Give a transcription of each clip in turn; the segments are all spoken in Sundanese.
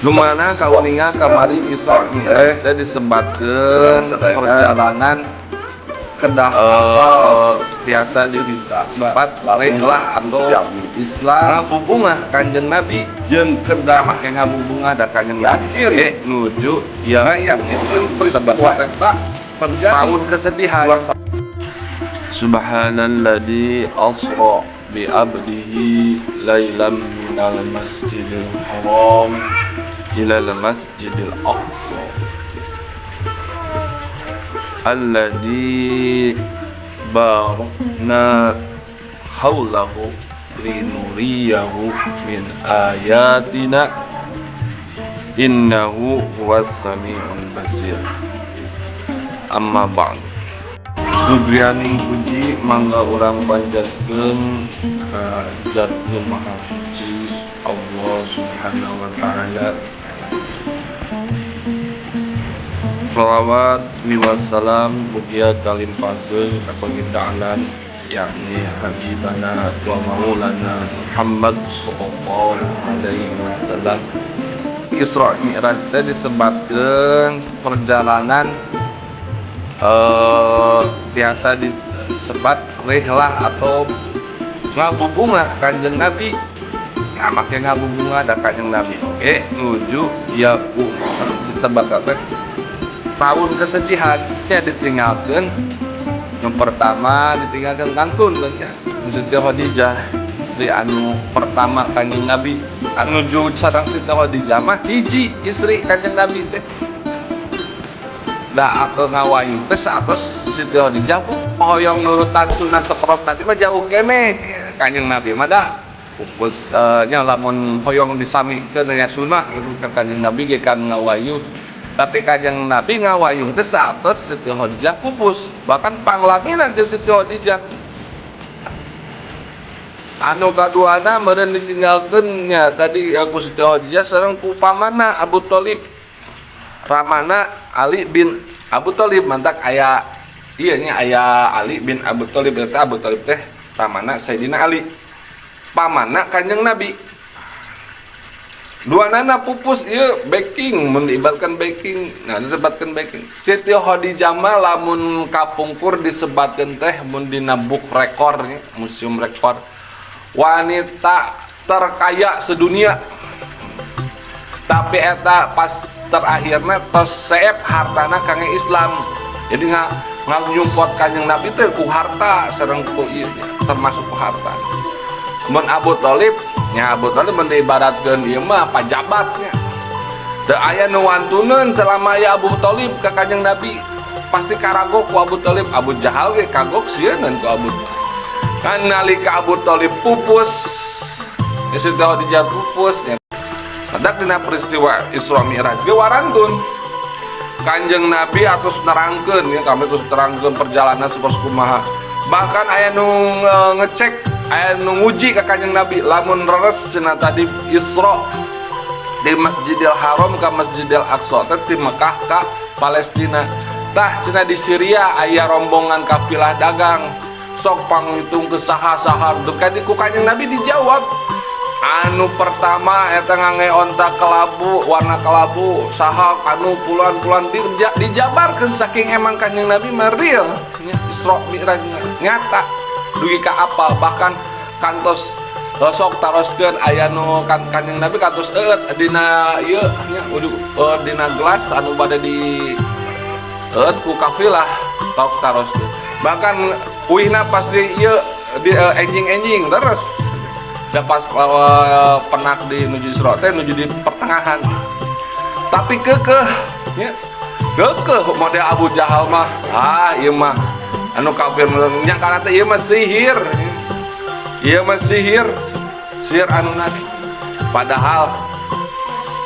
Lumana kauninga kamari Isra Mi'raj teh disebatkeun perjalanan kedah biasa disebat rihlah atau Islam ngabubungah Kanjeng Nabi jeung kedah make ngabubungah da Kanjeng Nabi nuju ya yang itu peristiwa eta tahun kesedihan. Subhanalladzi asra bi abdihi lailan minal masjidil haram ilal masjidil aqsa alladzi barakna haulahu linuriyahu min ayatina innahu huwas samiul basir. Amma ba'd. Subrianing puji mangga urang panjatkeun ka Zat Nu Maha Suci Allah Subhanahu wa Ta'ala. Shalawat wassalam mugia kalimpahkeun ka pangindaanan yakni Habibana wa Maulana Muhammad sallallahu alaihi wasallam. Isra Mi'raj teh disebatkeun perjalanan biasa disebat rihlah atau ngabubungah Kanjeng Nabi. Nah, make ngabubungah da Kanjeng Nabi oge nuju ya disebat teh tahun kesedihan nya ditinggalkeun. Yang pertama ditinggalkan kantun nya Siti Khadijah, istri anu pertama Kanjeng Nabi. Anu nuju sareng Siti Khadijah mah hiji istri Kanjeng Nabi teh. Da aku ngawayu teh satos Siti Khadijah hoyong nurutan sunah seprot tadi mah jauh keneh. Kanjeng Nabi mah da pupus nya lamun hoyong disamikeun nya sunah gitu kan Kanjeng Nabi ge kan ngawayu. Tapi Kanjeng Nabi ngawayu teh satos Siti Khadijah pupus, bahkan panglamina jeung Siti Khadijah. Anu kaduana meureun ditinggalkeun nya tadi aku Siti Khadijah sareng ku pamanna Abu Thalib. Ramana Ali bin Abu Thalib, mantak aya ieu nya aya Ali bin Abu Thalib eta Abu Thalib teh ramana Sayyidina Ali. Pamanna Kanjeng Nabi. Dua nana pupus ieu backing mun diibaratkan backing. Nah disebatkeun backing. Siti Khadijah mah lamun kapungkur disebatkeun teh mun dina book rekor nya, museum rekor wanita terkaya sedunia. Tapi eta pas terakhirna tos seep hartana kangge Islam. Jadi nyumpot Kanjeng Nabi teh ku harta sareng ku ieu nya, termasuk ku harta. Mun Abu Thalib nya, Abu Thalib mun diibaratkeun ieu mah pajabatnya. Teu aya nu wantuneun selama aya Abu Thalib ka Kanjeng Nabi. Pasti karagok ku Abu Thalib. Abu Jahal ge kagok sieun ku Abu Thalib. Kan nalika Abu Thalib pupus, ya Siti Khadijah pupus nya. Matak dina peristiwa Isra Mi'raj ge warantun. Kanjeng Nabi atos nerangkeun ya, kami terus terangkeun perjalanan seperti kumaha. Bahkan aya nu ngecek, aya nu nguji ka Kanjeng Nabi lamun reres cenah tadi Isra di Masjidil Haram ka Masjidil Aqsa teh di Mekah ka Palestina. Tah cenah di Syria aya rombongan kafilah dagang. Sok panghitung ke saha-saha duka di ku Kanjeng Nabi dijawab. Anu pertama eta ngangge onta kelabu warna kelabu saha anu puluhan-puluhan dijabarkeun saking emang Kanjeng Nabi mah real nya, Isra Mi'raj nyata dugi ka apal bahkan kantos sok taroskeun aya nu kan Kanjeng Nabi kantos eueut dina ieu nya dina gelas anu bade di eueut ku kafilah tos taroskeun bahkan uihna pasti ieu di enjing-enjing terus da pas penak di nuju Isra teh nuju di pertengahan tapi kekeh nya kekeh model Abu Jahal mah ah ieu mah anu kafir nyangka teh ieu mah sihir ieu mah sihir sihir anu nabi padahal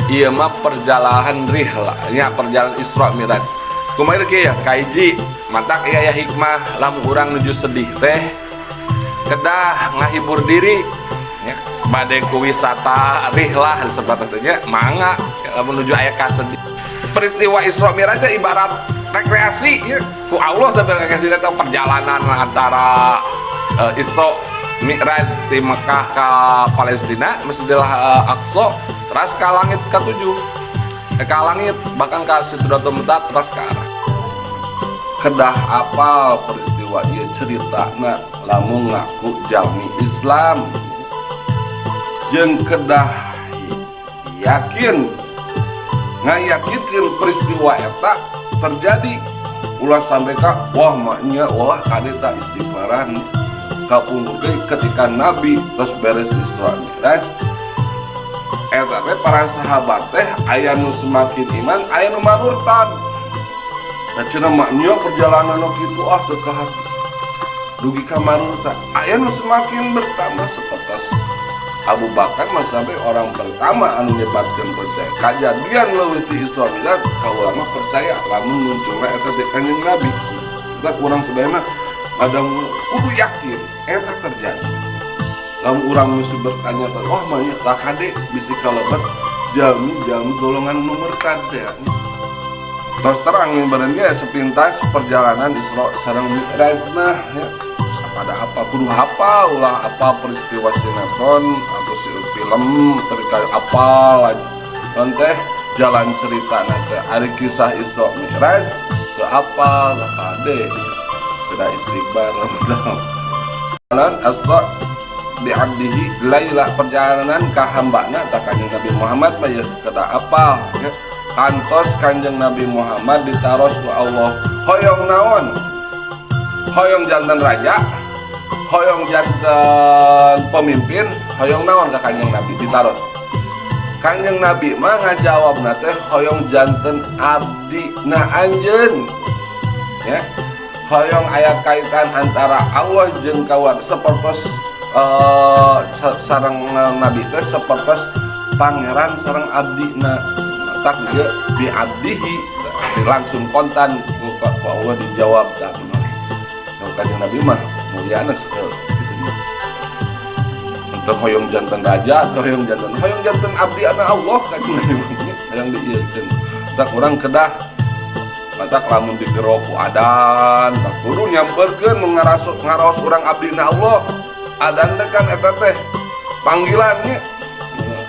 ieu mah perjalanan rihlah nya perjalanan Isra Mi'raj kumaha kieu ya kaiji matak ieu aya hikmah lamun urang nuju sedih teh kedah ngahibur diri ya bade ku wisata rihlah disebut teh nya mangga lamun nuju aya kasedih peristiwa Isra Mi'raj teh ibarat rekreasi ya ku Allah teh rekreasi teh perjalanan antara Isra Mi'raj di Mekah ke Palestina, Masjidil Aqsa, terus ke langit ke-7, ke langit, bahkan ke Sidratul Muntaha, terus ke arah. Kedah apal peristiwa ieu ceritana lamun ngaku jalmi Islam, jeung kedah yakin, ngayakinkeun peristiwa eta terjadi. Ulah sampai ka wah maknya, wah kade tak istighfaran. Kapungkur ge ketika Nabi terus beres Isra Mi'raj eta teh, para sahabat teh aya nu semakin iman, aya nu murtad. Nah, cenah maknya perjalanan nu kitu, ah, teu kahati dugi ka marurtad. Aya nu semakin bertambah, seperti Abu Bakar mah sampai orang pertama anu nyebatkeun percaya kejadian leuwih ti Isra Mi'raj. Kaula mah percaya lamun munculna eta teh Kanjeng Nabi. Kita kurang sadayana kadang kudu yakin eta terjadi. Lamun urang mesti bertanya, wah, mah nya kade bisi kalebet jalmi-jalmi golongan nu murtad ya. Terus terang nih badan sepintas perjalanan Isra sareng Mi'raj mah ya. Terus pada apa kudu hafal, ulah apa peristiwa sinetron atau si film terkait apa lagi teh jalan cerita nanti ari kisah Isra Mi'raj ke apa lah, kade tidak istighbar. Jalan asra bi'abdihi laila, perjalanan ka hambana tak Kanjeng Nabi Muhammad mah ya kedah apal ya. Kantos Kanjeng Nabi Muhammad ditaros ku Allah, hoyong naon? Hoyong janten raja, hoyong janten pemimpin, hoyong naon ka Kanjeng Nabi ditaros? Kanjeng Nabi mah ngajawab teh hoyong janten abdi na anjeun ya, hoyong aya kaitan antara Allah jeung kawan, sapertos sareng Nabi teh sapertos pangeran sareng abdina. Tak dia bi abdihi langsung kontan ku Allah dijawab. Tak Kanjeng Nabi mah mulyana gitu. Untuk hoyong janten raja atau hoyong janten, hoyong janten abdi anak Allah. Kanjeng Nabi mah hoyong diieukeun. Tak urang kedah matak lamun digero ku adan, tak kudu nyamperkeun mun ngaraos ngaraos urang abdi na Allah. Adan teh kan eta teh panggilannya,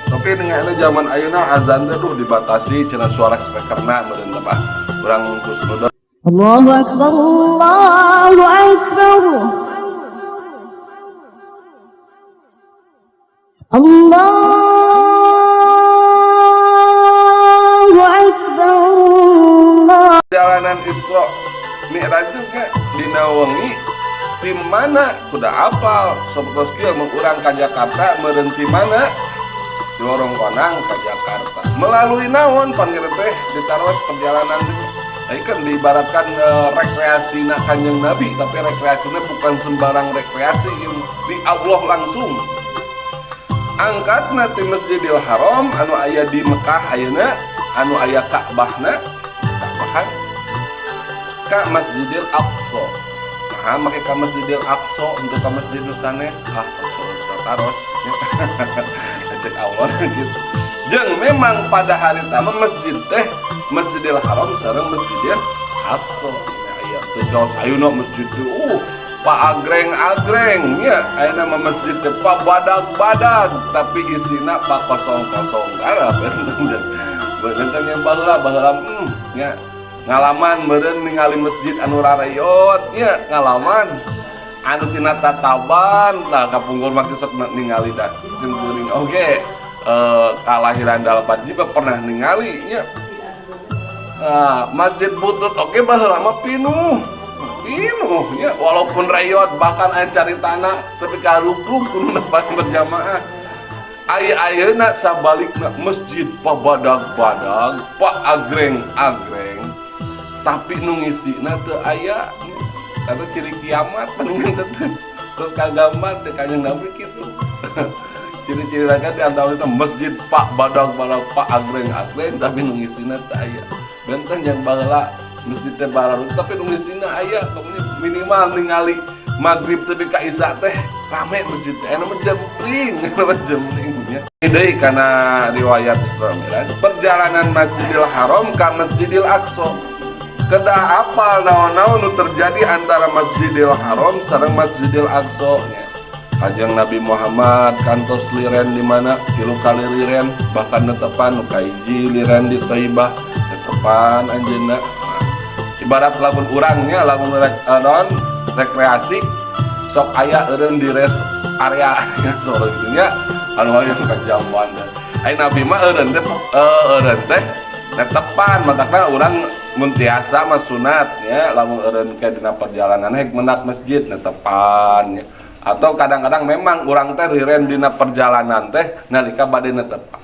tapi dengan ini zaman ayeuna azan teh duh dibatasi cenah suara speakerna meureun teh, Pak. Urang husnudon. الله أكبر الله أكبر الله أكبر الله Perjalanan Isra Mi'raj teh kayak dina wengi di mana kuda apal, sapertos kieu mun urang ka Jakarta meureun ti mana, di Lorong Konang ka Jakarta melalui naon panggil teh ditaros perjalanan teh. Nah, ini kan diibaratkan rekreasi Kanjeng Nabi, tapi rekreasinya bukan sembarang rekreasi, di Allah langsung. Angkatna ti Masjidil Haram anu aya di Mekah ayeuna, anu aya Ka'bahna, Ka'bahan, ka Masjidil Aqsa. Nah, make ka Masjidil Aqsa untuk ka Masjid nu sanes, ah, Aqsa taros. Cek Allah gitu. Jeung memang pada hari tama masjid teh Masjidil Haram sareng Masjidil Aqsa. Aya teu caos ayeuna masjid teh pak agreng-agreng nya, ayeuna mah masjid teh pak badag-badag, tapi isina pak kosong-kosong. Karena benten benten yang baheula baheula nya ngalaman meureun ningali masjid anu rareyot nya, ngalaman anu tina tataban. Tah, kapungkur mah sok ningali da sim kuring oge kalahiran 8 jiwa pernah ningali nya. Nah, Masjid Butut oke baheula mah pinuh pinuh nya, walaupun reyot, bahkan aya cari tanah tapi karukruk kudu nepan berjamaah. Aya ayeuna sabalikna, masjid pabadag-badag, pak agreng-agreng, tapi nu ngisina teu aya. Eta ciri kiamat palingan teh. Terus kagambar teh Kanjeng Nabi kitu ciri-ciri rakyat di antara itu masjid pak badag-badag, pak agreng-agreng, tapi nu ngisina teu aya. Benten yang baheula masjid teh bararu tapi nu ngisina aya, kemudian minimal ningali maghrib teh ka isya teh rame masjid teh. Aya mah jempling, aya mah jempling nya. Ini deui kana riwayat Isra Mi'raj, perjalanan Masjidil Haram ka Masjidil Aqsa. Kedah apal naon-naon nu terjadi antara Masjidil Haram sareng Masjidil Aqsa nya. Kanjeng Nabi Muhammad kantos liren di mana 3 kali liren, bahkan netepan nu kahiji liren di Thaibah netepan anjeunna. Ibarat lamun urangnya lamun rek naon rekreasi sok aya eureun di rest area sore gitu nya anu hoyong ka jamban. Ai Nabi mah eureun teh netepan, matakna urang mun tiasa mah sunat nya lamun eureun ke dina perjalanan hek mendak masjid netepan nya. Atau kadang-kadang memang urang teh liren dina perjalanan teh nalika bade netepan.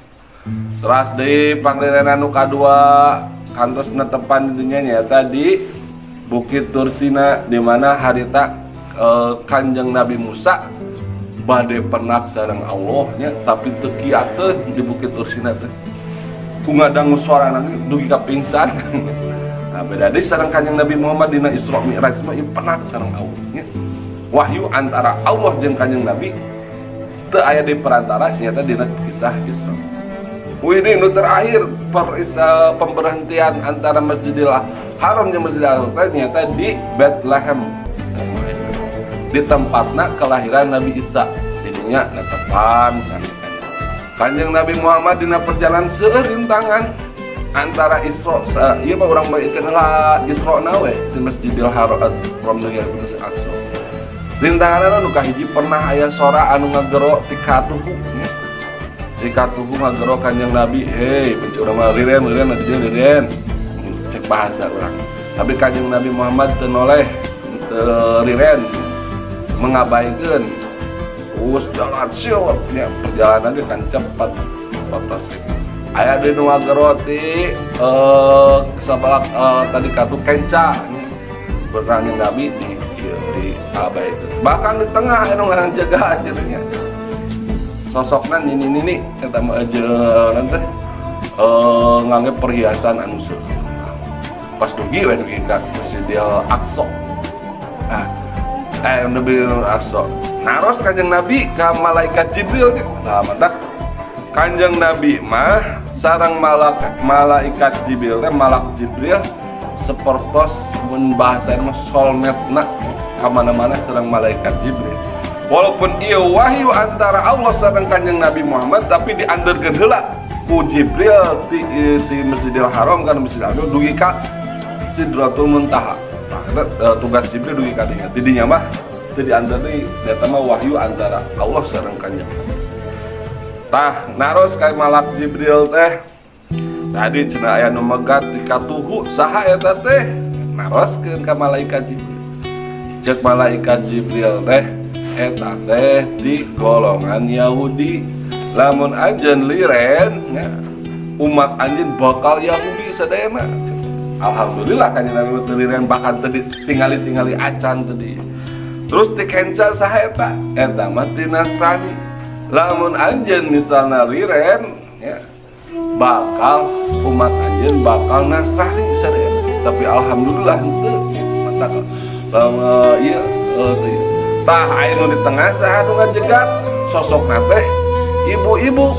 Teras deui panglirenan nu kadua kantos netepan di dinya nyaeta di Bukit Tursina, di mana harita Kanjeng Nabi Musa bade penak sareng Allah nya, tapi teu kiateun di Bukit Tursina teh. Ku ngadangu suarana ge dugi ka pingsan. Nah, beda deui sareng Kanjeng Nabi Muhammad dina Isra Mi'raj mah ieu penak sareng Allah nya. Wahyu antara Allah jeung Kanjeng Nabi teu aya di perantara nyata dina kisah Isra. Wih, ini nu terakhir pemberhentian antara Masjidil Haram jeung Masjidil Aqsa nyata di Bethlehem, di tempatna kelahiran Nabi Isa. Jadinya netepan sareng Kanjeng Nabi Muhammad dina perjalanan seueur rintangan antara Isra ieu mah urang mah lah Isra na we di Masjidil Haram nu Masjidil Aqsa. Rintangan anu kahiji pernah aya sora anu ngagero ti katuhu nya. Ti katuhu ngagero Kanjeng Nabi, hei benci urang mah liren liren di dieu liren. Cek bahasa urang. Tapi Kanjeng Nabi Muhammad teu noleh, teu liren, mengabaikeun. Terus jalan siot nya, perjalanan ge kan cepat batas. Aya deui nu ngagero ti sabalak tadi katu kenca nya. Kanjeng Nabi di abaikeun. Bahkan di tengah anu ngaran jaga nya. Sosokna nini-nini eta mah jeung teh ngangge perhiasan anu seueur. Pas dugi we dugi ka Masjidil Aqsa. Ah, Nabi Aqsa. Naros Kanjeng Nabi ka malaikat Jibril. Nah, mantak Kanjeng Nabi mah sareng malaikat Jibril teh, malak Jibril sepertos mun bahasa mah soulmate-na, kamana-mana sareng malaikat Jibril. Walaupun ieu wahyu antara Allah sareng Kanjeng Nabi Muhammad, tapi dianderkeun heula ku Jibril ti Masjidil Haram kan Masjidil Haram dugi ka Sidratul Muntaha. Nah, eta, tugas Jibril dugi ka dinya. Di dinya mah teu diantar deui, eta mah wahyu antara Allah sareng Kanjeng Nabi. Tah, naros ka malak Jibril teh. Tadi cenah aya nu megat di katuhu, saha eta teh? Naroskeun ka malaikat Jibril. Cek malaikat Jibril teh, eta teh di golongan Yahudi. Lamun anjeun liren nya, umat anjeun bakal Yahudi sadayana. Alhamdulillah kan Nabi teu liren, bahkan teu tingali-tingali acan tadi. Terus ti kenca saha eta? Eta mah ti Nasrani. Lamun anjeun misalna liren ya, bakal umat anjeun bakal Nasrani sadayana. Tapi alhamdulillah henteu. Mantap. Lamun ieu teu. Tah aya nu di tengah saha nu ngajegat? Sosokna teh ibu-ibu.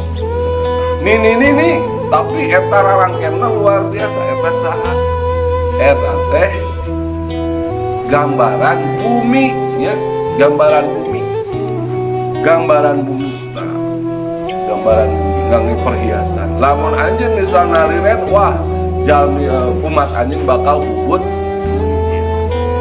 Nini-nini, tapi eta rarangkenna luar biasa. Eta saha? Eta teh gambaran bumi ya, gambaran bumi. Gambaran bumi. Nah, gambaran bumi ngangge perhiasan. Lamun anjeun misalna liren, wah, jalmi umat anjeun bakal kubur.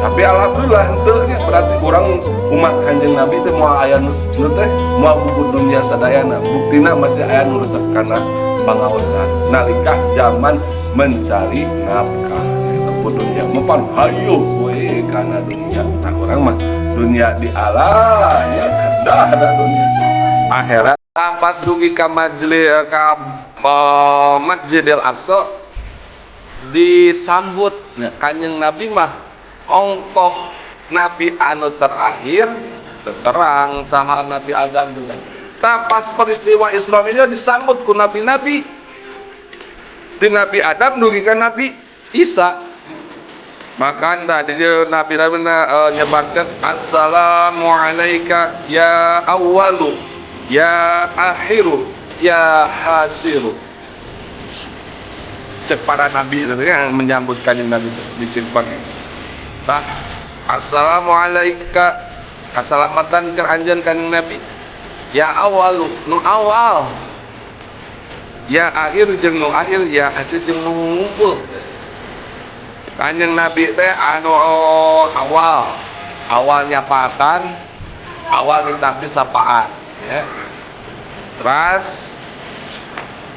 Tapi alhamdulillah henteu nya, berarti urang umat Kanjeng Nabi teh moal aya nu teh moal bubur dunia sadayana. Buktina masih aya nu resep kana pangaosan nalika zaman mencari nafkah. Eta pun dunia mempan hayu we kana dunia. Nah, urang mah dunia di alam ya, dah ada dunia akhirat. Nah, pas dugi ka majelis ka Masjidil Aqsa disambut. Nah, Kanjeng Nabi mah ongkoh nabi anu terakhir, terang saha Nabi Adam juga. Tah pas peristiwa Isra ini disambut ku nabi-nabi. Di Nabi Adam dugi ka Nabi Isa. Maka tadi nabi-nabi nyebatkan assalamu alayka ya awwalu ya akhiru ya hasiru. Cek para nabi itu yang menyambut Kanjeng Nabi di simpang. Tah, assalamu alayka Kasalamatan keur anjeun, Kanjeng Nabi. Ya awal, nu awal, ya akhir jeung nu akhir, ya akhir jeung nu ngumpul. Kanjeng Nabi teh anu awal, awal nyapaatan, awal tapi sapaan ya. Terus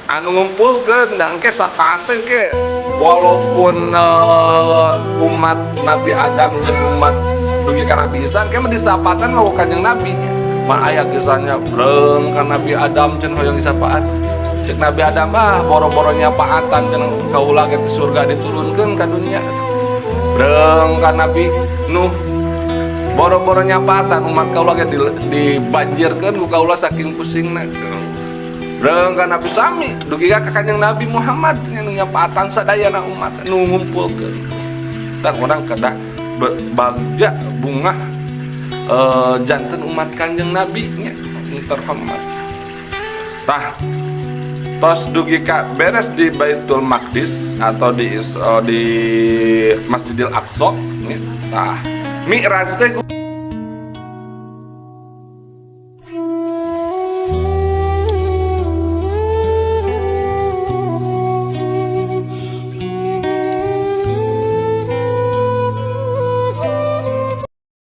anu ngumpulkeun dan ke sakaate ke walaupun umat Nabi Adam jeung umat dugi ka Nabi Isa ke mah disapatan mau Kanjeng Nabi nya. Mah aya kisahnya breung ka Nabi Adam cenah hoyong disapaan. Cek Nabi Adam, "Ah, boro-boro nyapaatan cenah, kaula ge ti surga diturunkeun ka dunya." Breung ka Nabi Nuh, "Boro-boro nyapaatan, umat kaula ge dibanjirkeun ku kaula saking pusingna." Breung ka Nabi sami dugi ka Kanjeng Nabi Muhammad nya, nu nyapaatan sadayana umat, nu ngumpulkeun. Dan urang kedah bagja bungah janten umat Kanjeng Nabi nya, nu terhormat. Tah, tos dugi ka beres di Baitul Maqdis atau di Masjidil Aqsa nya. Tah, Mi'raj teh